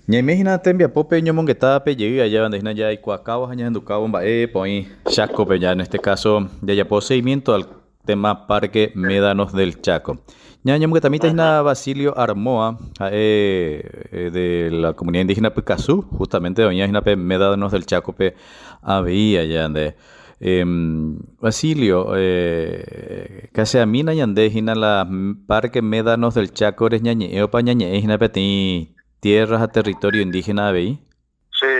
Ñaime hína tembiapópe ñomongetápe jey aja nde hína jaikuaakávo ha ñahendukávo mba'épa oĩ Chácope ya en este caso jajapo seguimiento al tema Parque Médanos del Chaco. Ñañomongetamíta hína Basilio Armoa, ha'e de la comunidad indígena Pykasu, justamente oĩva hína pe Médanos del Chaco-pe avei aja nde. Basilio, kacheamína ñande hína la Parque Médanos del Chaco re ñañe'ẽopa ñañe'ẽ hína peteĩ tierra ha territorio indígena avei? Sí,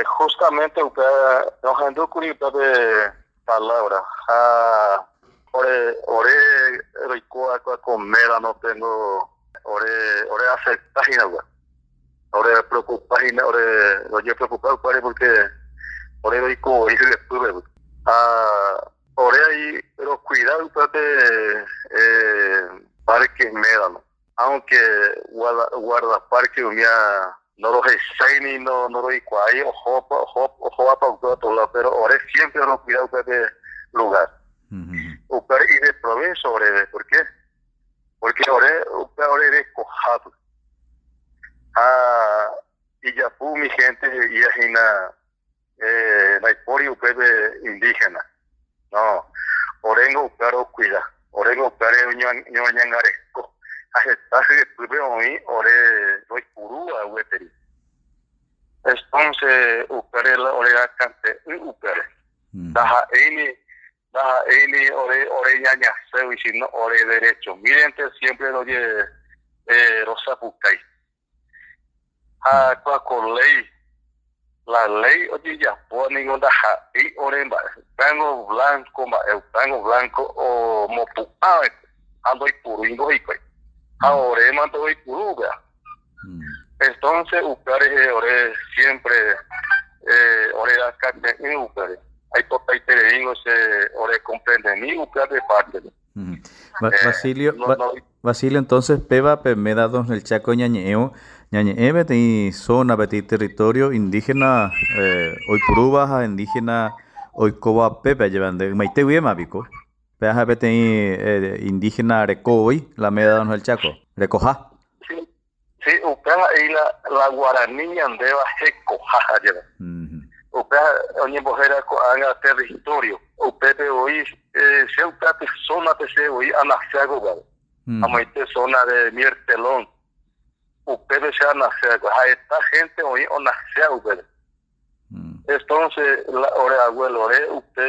justamente upéva rohendúkuri upépe palabra ha ore ore roiko va'ekue ko Médano tengo ore ore acepta hína upéva. Ore preocupa hína ore rojepreocupa upévare porque ore roiko voi hyepýpe. Ha ore ahí rocuida upépe Parque Médano. Aunque guardaparque umía norohechái ni noroikuaái ohópa ohópa upe otro lado, pero ore siempre rocuida upépe lugar. Upévare ideprovecho oréve, ¿por qué? Porque ore upéva ore rekohápe. Ha ijapu umi gente he'íva hína ndaipóri upépe indígena. No, oréngo upéva rokuida, oréngo upévare roñangareko ha heta hyepýpe oĩ ore roipurúva gueteri. Entonces upévare la ore rakante'ỹ upévare. Ndaha'éini ndaha'éini ore ore ñañaségui sino ore derecho. Mírente siempre roje rosapukái. Ha kua ko léi, la léi ojejapóva ningo ndaha'éi ore mba'e, upévango blanco mba'e, upévango blanco omopu'ã va'ekue ha ndoipurúingo hikuái, ha orémante oipuru upéva. Entonces upéva rehe ore siempre ore rakate'ỹ upévare, aipotaitereíngo che ore comprendemi upéva pe parte-pe. Basilio, Basilio, entonces péva pe Médanos del Chaco ñañe'ẽvo, ñañe'ẽ peteĩ zona, peteĩ territorio indígena oipurúva ha indígena oikóva pépe ajépa nde ymaite guivéma piko. Péva ha'e peteĩ indígena reko voi la Médanos del Chaco, rekoha. Sí, sí, upéva he'i la, la guarani ñandéva hekoha ajépa. Upéva oñembohéra ko'ág̃a territorio. Upépe voi che upépe zona-pe che voi anase va'ekue. Amoite zona de Miertelón. Upépe che anase va'ekue. Ha heta gente oĩ onasea upépe. Entonces, la ore abuelo-re upe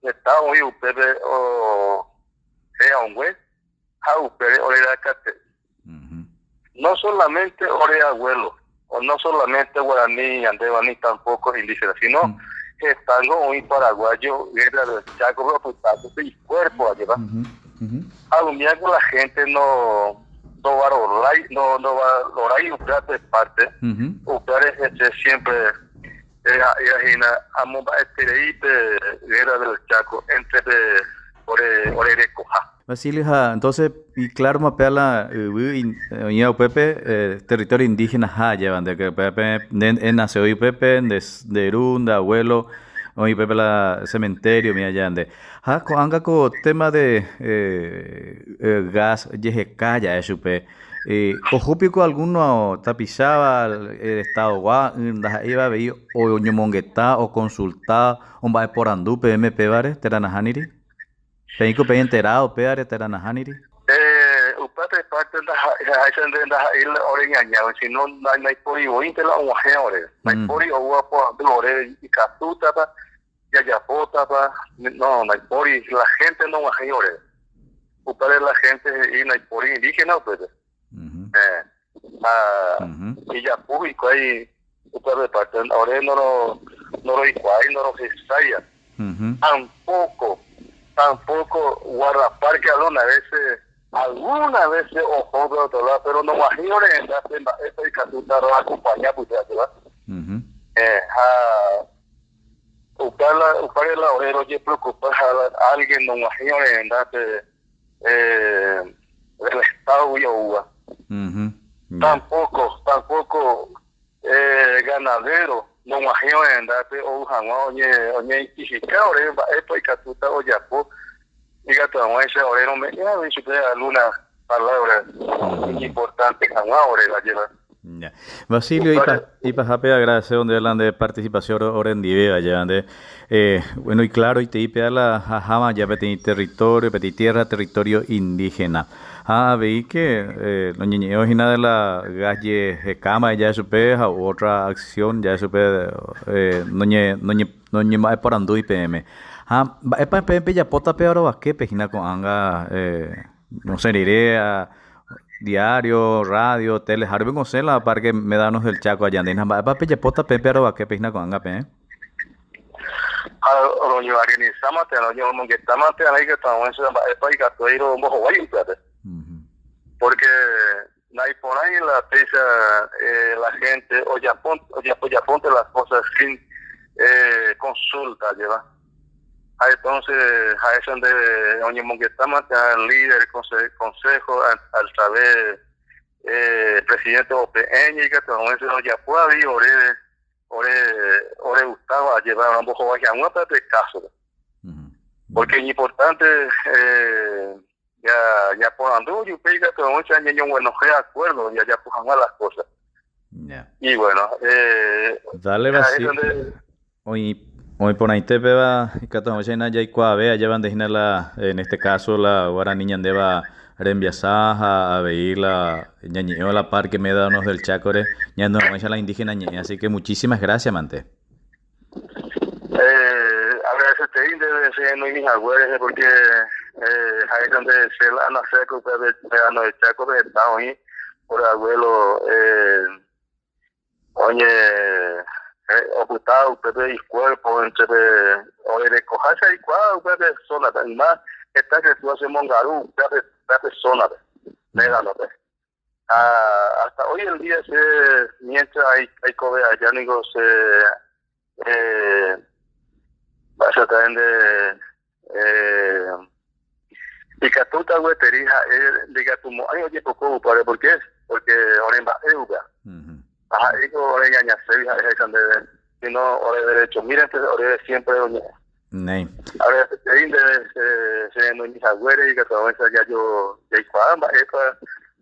heta oĩ upépe o he'õngue ha upére ore rakate'ỹ. No solamente ore abuelo, o no solamente guarani ñandéva ni tampoco indígena, sino hetángo oĩ paraguayo guerra del Chaco-pe opyta pype icuerpo ajépa. Ha umíako la gente no ndovarorái no ndovalorái upéva pe parte, upévare hese siempre ha'éva hína amomba'eterei pe guerra del Chaco entre pe ore ore rekoha. Basilio, ha entonces y claro ma péa la yvy oĩva upépe territorio indígena ha ajéva nde que upépe nde enace oĩ upépe nde nde ru nde abuelo oĩ upépe la cementerio umi aja nde ha ko'ãga ko tema de gas jeheka ja'e chupe oho piko alguno tapicháva estado gua ndaha'éiva avei oñomongeta oconsulta omba'eporandu peẽme pévare térã nahániri. Peĩko peĩ enterado péare térã nahániri? Upépe parte ndaha'éicha nde ndaha'éi la ore ñañágui, sino ndaipóri voínte la og̃uahẽ oréve. Ndaipóri oúva porandu oréve ikatútapa, jajapótapa, no, ndaipóri, la gente nog̃uahẽi oréve. Upévare la gente he'i ndaipóri indígena upépe. Ha ijapu hikuái upépe parte, ore noroikuaái, ndorohesáiva. Tampoco, tampoco guardaparque alguna veces, alguna veces oho pe otro lado, pero nog̃uahẽi ore hendápe mba'épa ikatúta roacompaña pype ajépa. Ha upéva upévare la ore rojepreocupa ha alguien nog̃uahẽi ore hendápe del Estado-gui oúva. Tampoco, tampoco ganadero nog̃uahẽ ohendápe ou hag̃ua oñeidentifika ore mba'épa ikatúta ojapo ikatu hag̃uáicha ore rome'ẽ avei chupe alguna palabra iñimportante hag̃ua ore, ajépa. Ya. Basilio, ipahápe agradeceo nde la nde participación orendive allá nde eh, bueno y claro itei pea la jaháva ya peteĩ territorio, peteĩ tierra territorio indígena. Ha avei que eh, noñeñe'ẽvo hína de la gas jehekáma ja'e chupe ha otra acción ja'e chupe eh, noñe noñe noñemba'eporandúi peẽme. Ha mba'épa peẽ pejapóta pe arovaképe hína ko'ág̃a eh, Osẽ rire diario, radio, tele, ha rupi osẽ la Parque Médanos del Chaco aja ndéina. Mba'épa pejapóta peẽ pe arovaképe hína ko'ág̃a peẽ? Ha roñoorganisáma térã roñomongetáma térã ikatu hag̃uáicha mba'épa ikatu rombohovái upévape. Pórke naiporãi la péicha la hénte ojapo ojapónte las kósa sin consulta, ajépa. Ha entonces ha'éicha nde oñemongetáma térã líder consejo a través presidente OPN ikatu hag̃uáicha ojapo avei ore ore oregustáva ajépa rombohovái hag̃ua pe kásope. Porque iñimportante ñaporandu ojupe ikatu hag̃uáicha ñañoguenohẽ acuerdo jajapo hag̃ua las cosas. Y bueno, Dale, ha'éicha nde Oĩ oĩ porãite péva ikatu hag̃uáicha hína jaikuaave ajéva nde hína la en este caso la guarani ñandéva rembiasa ha avei la ñañe'ẽva la Parque Médanos del Chaco-re ñahendu hag̃uáicha la indígena ñe'ẽ así que muchísimas gracias mante. Agradecetei ndéve che noĩmi hague rehe porque ha'éta nde che la anase ko upépe Médanos del Chaco-pe heta oĩ ore abuelo Oñe opyta upépe ikuérpo éntre pe orerekoháicha aikuaa upépe zónape, yma heta Jesús ochemongaru upépe upépe zónape, Médanope. Ha hasta hoy en día che mientras aikove aja niko che mba'éichata nde Ikatúta gueteri ha'e ndikatumo'ãi ojepoko upáre, por qué? Porque ore mba'e upéva. Ha ha'éiko ore ñañaségui ha'e he'íta ndéve, sino ore derechomírente ore siempre roñe'ẽ. Néi. Ore he'i ndéve che renóimi haguére ikatu hag̃uáicha jajo jaikuaa mba'épa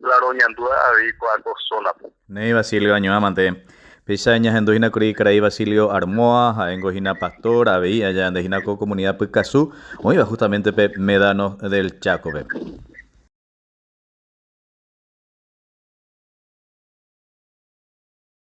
la roñandúva avei ko'ã ko zona-pe. Néi Basilio añoã mante. Péicha ñahendu hína kuri karai Basilio Armoa, ha'éngo hína pastor, avei aja nde hína ko comunidad Pykasu, oĩva justamente pe Médanos del Chaco-pe.